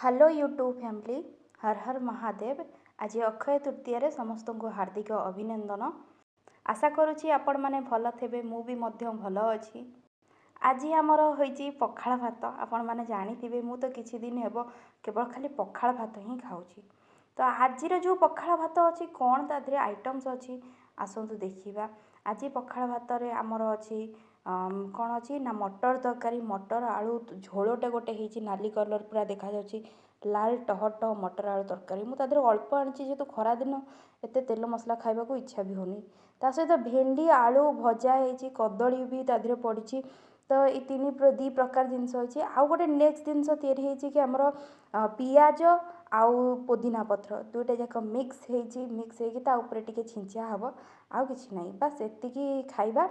Hello YouTube family, Har Har Mahadev. ଆଜି ଅକ୍ଷୟ ତୃତୀୟାରେ ସମସ୍ତଙ୍କୁ ହାର୍ଦ୍ଦିକ ଅଭିନନ୍ଦନ। ଆଶା କରୁଛି ଆପଣମାନେ ଭଲ ଥିବେ, ମୁଁ ବି ମଧ୍ୟ ଭଲ ଅଛି। ଆଜି ଆମର ହୋଇଛି ପଖାଳ ଭାତ। ଆପଣମାନେ ଜାଣିଥିବେ, ମୁଁ ତ କିଛି ଦିନ ହେବ କେବଳ ଖାଲି ପଖାଳ ଭାତ ହିଁ ଖାଉଛି। ତ ଆଜିର ଯେଉଁ ପଖାଳ ଭାତ ଅଛି, କ'ଣ ତା ଦେହରେ ଆଇଟମ୍ସ ଅଛି, ଆସନ୍ତୁ ଦେଖିବା। ଆଜି ପଖାଳ ଭାତରେ ଆମର ଅଛି କ'ଣ ଅଛି ନା ମଟର ତରକାରୀ, ମଟର ଆଳୁ ଝୋଳଟା ଗୋଟେ ହେଇଛି, ନାଲି କଲର୍ ପୁରା ଦେଖାଯାଉଛି, ଲାଲ ଟହ ଟହ ମଟର ଆଳୁ ତରକାରୀ। ମୁଁ ତା ଦେହରେ ଅଳ୍ପ ଆଣିଛି, ଯେହେତୁ ଖରାଦିନ ଏତେ ତେଲ ମସଲା ଖାଇବାକୁ ଇଚ୍ଛା ବି ହେଉନି। ତା ସହିତ ଭେଣ୍ଡି ଆଳୁ ଭଜା ହେଇଛି, କଦଳୀ ବି ତା ଦେହରେ ପଡ଼ିଛି। ତ ଏଇ 2 ପ୍ରକାର ଜିନିଷ ହେଇଛି। ଆଉ ଗୋଟେ ନେକ୍ସଟ ଜିନିଷ ତିଆରି ହେଇଛି କି ଆମର ପିଆଜ ଆଉ ପୋଦିନା ପତ୍ର ଦୁଇଟା ଯାକ ମିକ୍ସ ହେଇଛି। ମିକ୍ସ ହେଇକି ତା ଉପରେ ଟିକେ ଛିଞ୍ଚା ହେବ, ଆଉ କିଛି ନାହିଁ, ବାସ୍ ଏତିକି ଖାଇବା।